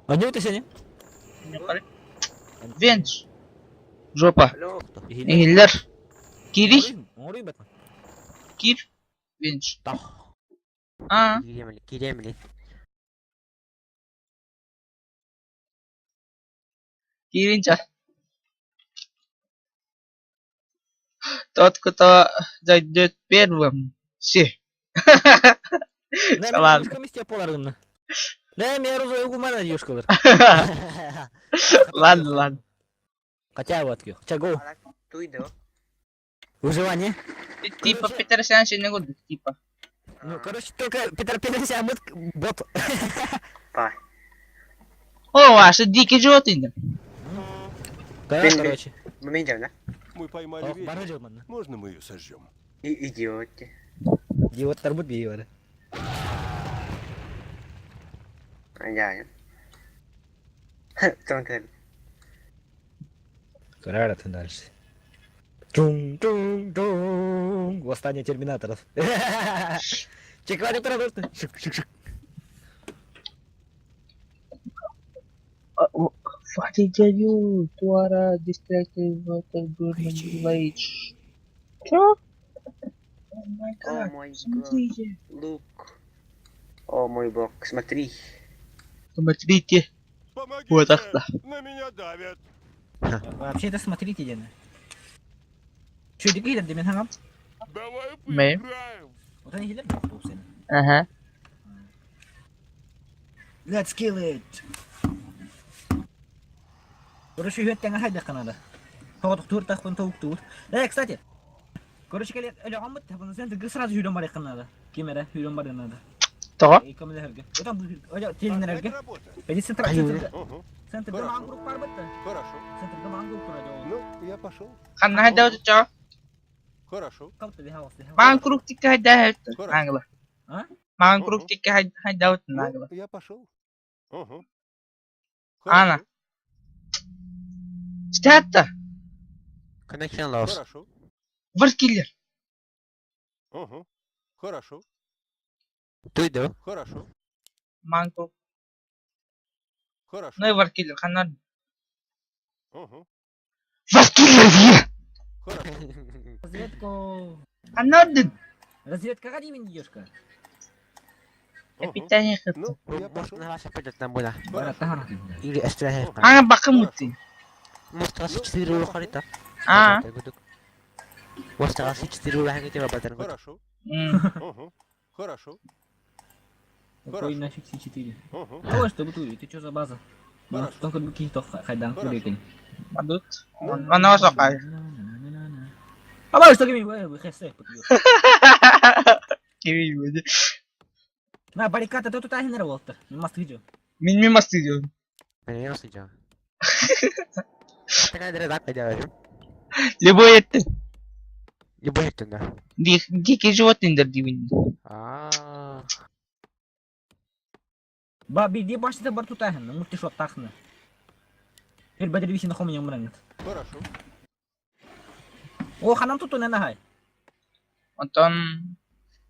Анют сени. Венч. Жопа. Иһиллэр. Кири. Кир. Венч. А. Киремли. Киринча. Тот, кто зайдет первым, си. Салам. Не, мен розовый Ладно, ладно. Хотя вот, хотя го. Выживание. Типа Петросян не год, типа. Ну, короче, только Петр Петросян бот. О, ваши дикие животные. Да, короче. Мы поймали ведьму. Можно мы ее сожжем? Идиоты. Идиот тарбут биевары. Я. Карара ты дальше. Чун-чун-чун. Восстание терминаторов. Чекали продукты. Шик-шик-шик. What did you do? To distracted water burning village. Чё? Oh my О god. мой год. Смотрите. Лук. О мой бог, смотри. Смотрите. Помогите! Вот так-то. На меня давят! Вообще-то смотрите, Дена. Чё, дикий дедим хangam? Давай Мэ. поиграем! Вот они хилер Ага. Let's kill it. Короче, үһөттэн хайдах надо. Тоҕотохтуур тахпын тоуктуур. Э, кстати. Короче, кэле өлөҕөммүт центрга сразу хүрэн барыахха надо. Ким эрэ хүрэн барыан надо. Тоҕо? Көмөлөһөргө. Отон бу телиннэрэргэ. Опять работа. Эди центр центрга Угу. центрга маан круг бар бытта. Хорошо. Центрга маан круг турар жоо. Ну, я пошел. Ханна хайда чо? Хорошо. Калты бихалас. Маан круг тикки хайда Хорошо. Англа. А? Маан круг тикки хайда Ну, англа. я пошел. Угу. Ана. Статта. Connection lost. Хорошо. Варкиллер. Угу. Хорошо. Ты да? Хорошо. Маан круг. Хорошо. Ну и варкиллер ханна. Угу. Варкиллер вие. Хорошо. Разведку. Ханна Разведкаҕа диибин дедушка. Угу. Капитан хыт. Ну, я пошел. Может, на вас пойдет нам була. Хорошо. Или эстрахе. Ана бакым мутти. Может, раз четыре уходит, А. Может, раз четыре уходит, я батар. Хорошо. М. Угу. Хорошо. Какой нафиг С4? Угу. Ой, что бутури, ты чё за база? Ну, Хорошо. только какие-то хайдан Хорошо. курекин. Мадут. Ана сокай. А бай, что гими, вы хэсэ, Киви буде. На баррикада то тут ахинер волтер. Не маст видео. Мин ми мастидио. Меня не сидел. Ты когда так делаешь? Любой это. Любой это, да. Дикие животные дивин. А. Ба, биди башты бар тут ахин, мульти шот тахны. Теперь бадри виси на хоме не Хорошо. О, ханам тут не нахай. Онтон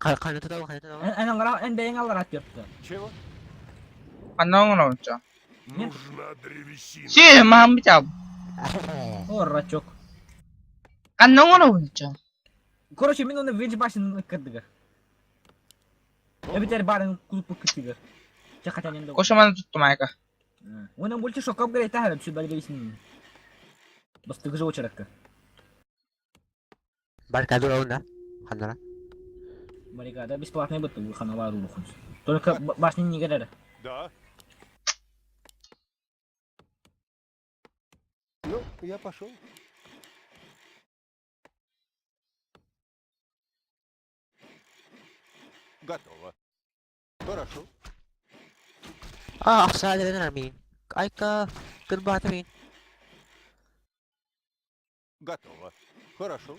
Қаны тұтау, қаны тұтау. Эн аңгара, эн бэйэн аллар ат yaptı. Чего? ханна оҥоробучча. Нужна древесина. Си маам битап. О, рачок. Ханна оҥоробучча. Короче, мен оны венч башын кырдыгар. Эбитер барын клубу кырдыгар. Чакатан енді. Кошаманы туттум айка. Оны мульти шок апгрейд тахарым сүт бадри висин. Бастыгы же очаракка. Баррикада да? Ханара. Баррикада бесплатный бытты bu ханала рухун. Только башни не герер. Да. Ну, я пошел. Готово. Хорошо. А, ақша мин. Айка, кырбаты мин. Готово. Хорошо.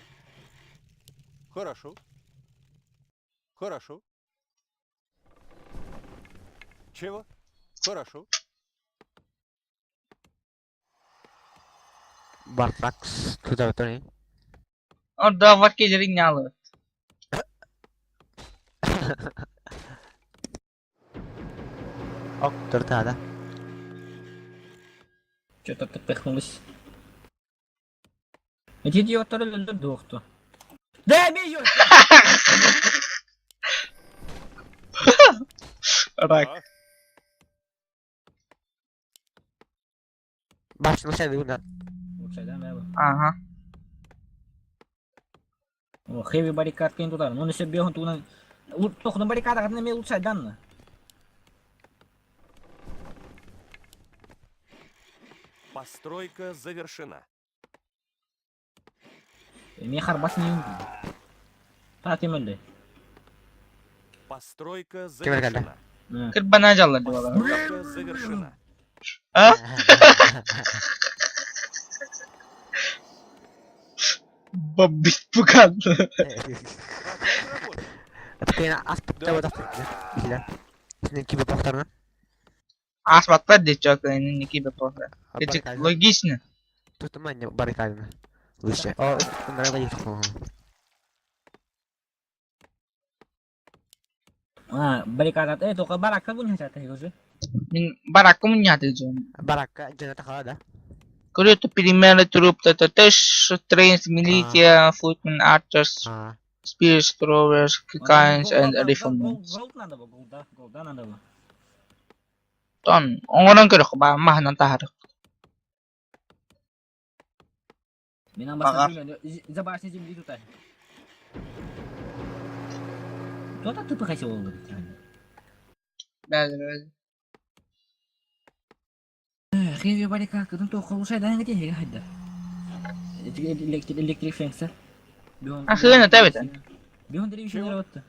Хорошо. Хорошо. Чего? Хорошо. Бартракс, туда вот Орда варкиллер иннялы. Ок, тұрды да. Что-то ты пыхнулась. Эти идиоттар өлөллөр дуохту. Да, мен Рак. Да. Башня лучше да. Лучше, да, да. Ага. О, хэви баррикад кин тутар. Ну, если бегун туна... Тохну баррикада, катын эме лучше данна. Постройка завершена. Эме харбас не юнги. Та кем өлдө? Постройка Кем өлгәндә? завершена. Кырбана жаллар дип алар. Постройка завершена. А? Бабит пукан. Опять работа. Кыйна аспытта вот Биле. Синен кибе похтарна. Асбаттар дип жок, энин кибе похтар. Это логично. Тут мань баррикаданы. Лучше. О, надо ехать. А, баррикада. Э, только баракка бу не хотят уже. Мин баракка муньяты жон. Баракка жаната хала да. Круто перемены труп ТТТ, trains, militia, footmen, archers, А. spears, throwers, kinds and riflemen. Голд надо было, голда, голда надо было. Тон, оңорон көрөх ба маһынан таһар. Мен Ага. амбасына за башней земли тут. Кто так тупо хотел ол говорить? Бәзер бәзер. Хэви баррикад, кытын тоқ улушай да ңгте хеге хайда. Электрик электрик фенса. Ахыны табит. Бион деревья работа.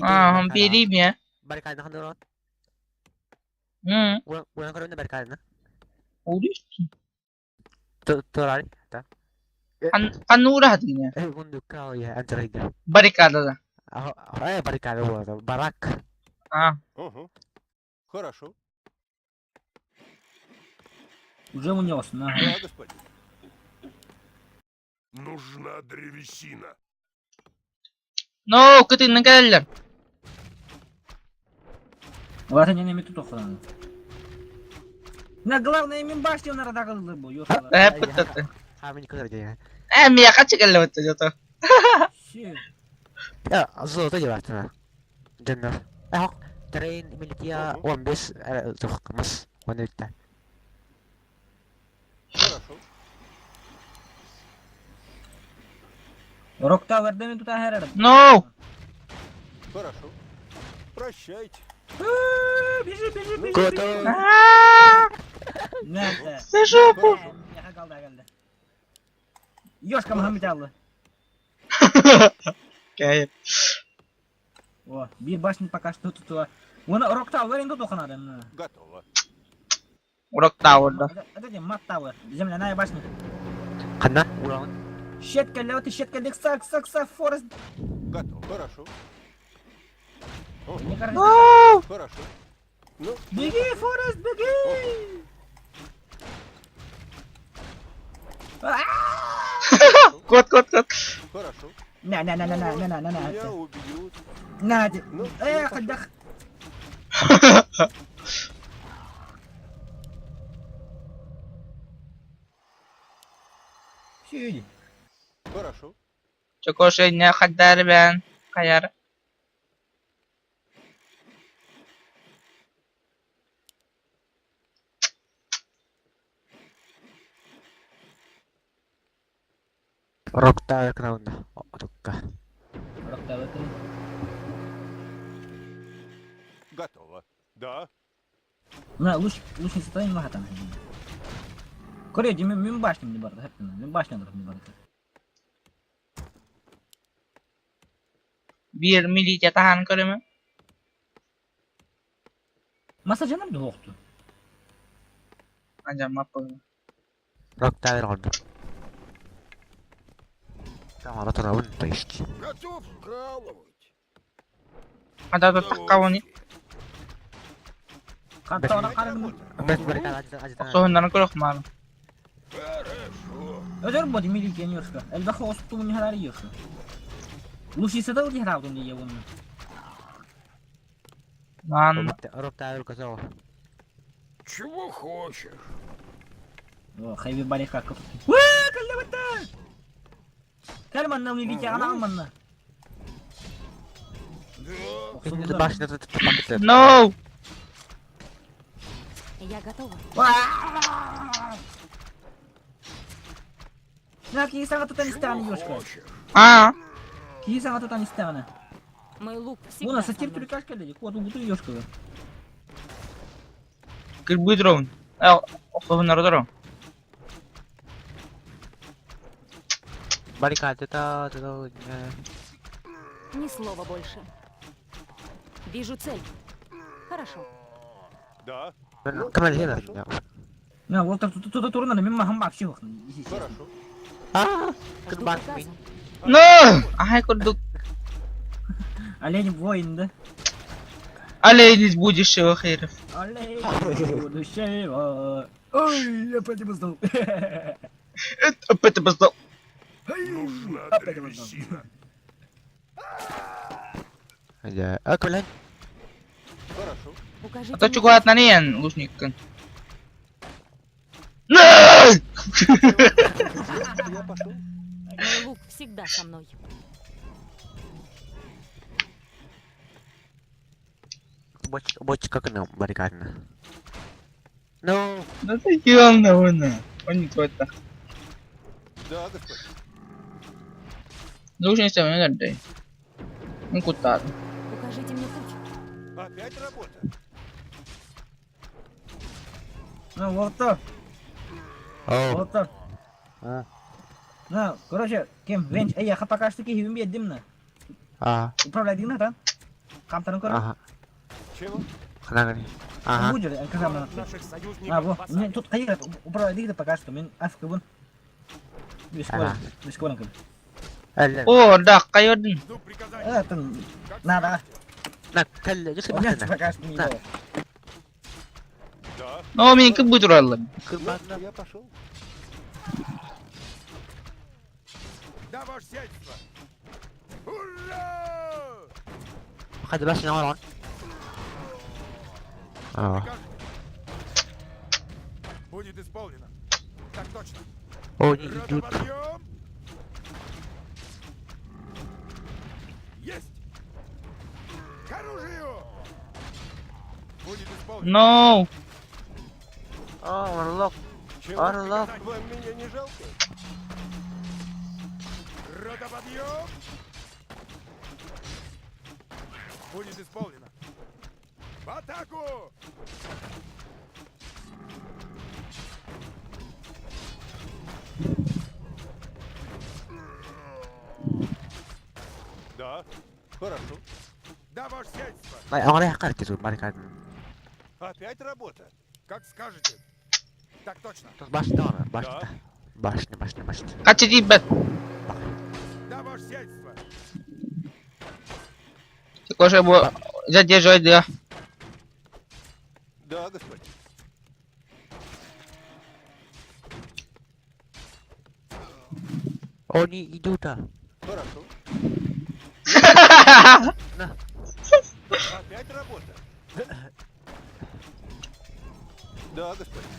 А, он перебе. Баррикаданы хандырон. М. Уран көрөндө баррикаданы. Урис. Турар. Да. Канура хатгине. Э, гундука я антрайда. Баррикада да. А, баррикада вот, барак. А, Угу. Хорошо. Уже унес, на. Да, господин. Нужна древесина. но кытынны келелер. Ладно, не на тут охрана. На главное, мен башню на радагылы бу, ёшала. Э, пытты. А, мен көрдө. Э, мия качы келе битти жото. Щи. Я золото дебатына. Жанна. Ах, трейн милития 15 тухмас. 13. Хорошо. Рок Тауэрда мен тут ахерер. No. Хорошо. Прощайте. Бежи, бежи, бежи. Готов. А, Нәтте. За жопу. Яха қалды келді. Ёшка Мухаммед алды. Кайып. О, bir башня пока что тут. Оны Рок Тауэр енді тоқынады. Готово. Урок Тауэрда. Это де Мат Тауэр. Земляная башня. Кана? Уран. Щетка леты, щетка лекса, кса, кса, форест. Готово. Хорошо. Не кажется. No. Хорошо. Ну, Беги, Форест, беги! Кот, кот, кот. хорошо. На, на, на, на, на, на, на, на, Меня на. убьют. На, Ну, эх, отдох. Сиди. Хорошо. Чокоше не хаддар бен. Каяр. Рок Тауэр кнаунда. Тукка. Рок Тауэр. Готово. Да. На, луч, лучница та не там. Корея, мен мен башням не барды, хэптен. Мен башням не барды. Bir militia тахан көрөмө. Маса жаным да оқту. Ажа маппы. Рок Тауэр голду. Тамара тура то есть. Готов вкалывать. Ада да таккауни. Қантауына қарым. Бес баррикада ажыта. Соһуннан көрөх маны. Хорошо. Өдөр боди милики нёшка. Элбэх оосту не хадар ёшка. Лучница да не хадар не ебун. Ман. Рок Тауэр козо. Чего хочешь? Хайби барика Уаа, кэллэбиттэр! Кэл манна, Витяҕын аҕал манна. Башня тут тупак. No! Я готова. На, киһи саҥа тутан истэҕинэ ёшка. Аа. Киһи саҥа тутан истэҕинэ. Мой лук всегда Уна со сатир мной. түрүкаш кэллэ, куот убуту ёшка. Кырбыы дрон. Э, охсобуннары дрон. Баррикада та та. Ни слова больше. Вижу цель. Хорошо. Да. Кمل هنا. На, вот так тут тут турна, мен махам вообще хох. Хорошо. Аа. Жду Кырбаат приказа. No! Ахай курдук. Олень воин, да? Олень из будущего херов. Олень будущего. Ой, я опять опоздал. Это опять опоздал. Нужна Опять опоздал. древесина. Да. А кمل Хорошо. Укажите А то мне чугуатнан иэн лучниккын. No! Я пошел. путь. Мой лук всегда со мной. Боч бочка кына баррикадна. No. Да ты ёлна вона. Он не твой так. Да, господин. Лучница мен өрдей. Мен куттар. Укажите мне путь. Опять работа. На, вот то, Oh. вот то. А. На, короче, кем, венч, эй, я пока что киһи биэрдим на. Аа. Управляй на, Камтарын көр. Аха. Чего? Ханагани. Ага. Будет, казам Наших союзников А, во, в осаде. не, тут хайыр, управляй пока что, мен афкыбын. Ага. Бескорын. Әллә. О, да, кайырдын. Жду приказания. Это Как надо. На, кәлле, жеке У меня башына. пока что не На. было. Да. Но мен кып тураллым. Кырбаатна. Ну, я пошел. Да, ваше сельство. Ура! Хadi башына орон. Аа. Прикажете? Будет исполнено. Так точно. О, не Рота идут. подъем! Есть! К оружию! Будет исполнено. No. О, орлок. Чего? Орлок. Вам меня не жалко? Рота подъем! Будет исполнено. В атаку! Да. Хорошо. Да, ваше сельство! Ай, аңлай хакар кезу баррикадна. Опять работа. Как скажете. Так точно. Башына орон, башына. Башня, башня, башня. Качы дейбет. Да, ваше сельство! Коша бу задерживай да. Да, господин. Они идут. Хорошо. На. Опять работа. Да, господин.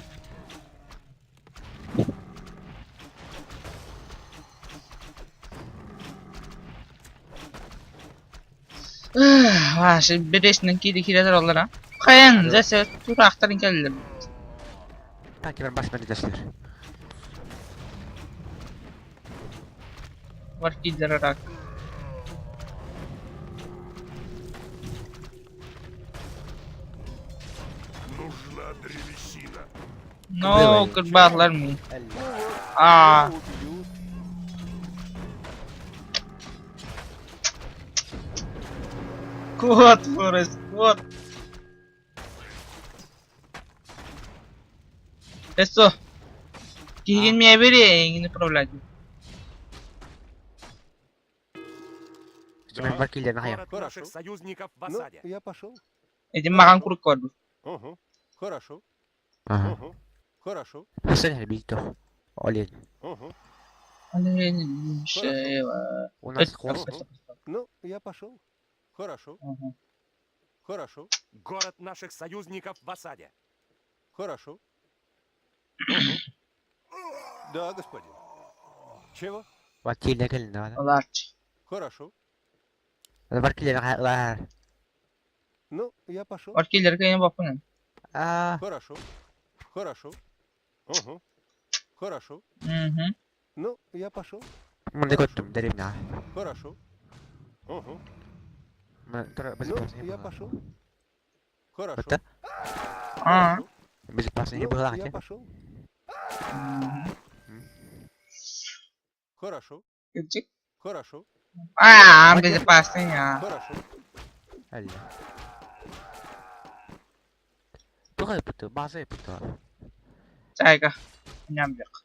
Ваши бересинен кири кире тураллар а. Каян, зәсе турактарын келдим. Так, мен башына дәшлер. Бар кидер рак. Нужна древесина. No, кырбатлар ми. Ну вот, А. я убью. Кот, Форест, кот. Eso. Киген мия бере, управлять. Мен бар килдер хая. Город Хорошо. наших союзников в Ну, осаде. я пошел. Этим маган курк көрдү. Угу. Хорошо. Ага. Угу. Хорошо. Хасан бито. Олень. Угу. У нас хвост. Ну, я пошел. Хорошо. Хорошо. Город наших союзников в осаде. Хорошо. Угу. Да, господин. Чего? Вакиле кэлин. Ылаарчы. Хорошо. Бар килер лар. Ну, я пошел. Бар кийлерге эйин баппын. Аа, Хорошо. Хорошо. Угу. Хорошо. Мгм. Ну, я пошел. мында көттүм деревня. Хорошо. Угу. Ну, Ну, я пошел. Хорошо. Это? Аа. Хорошо. Безопасный Ну, была. я пошел. Мгм. Хорошо. Кырдьык. Хорошо. Аа, безопасный аа. Хорошо. Алла. Тугай буту, базай буту. Чайка. Нямбек.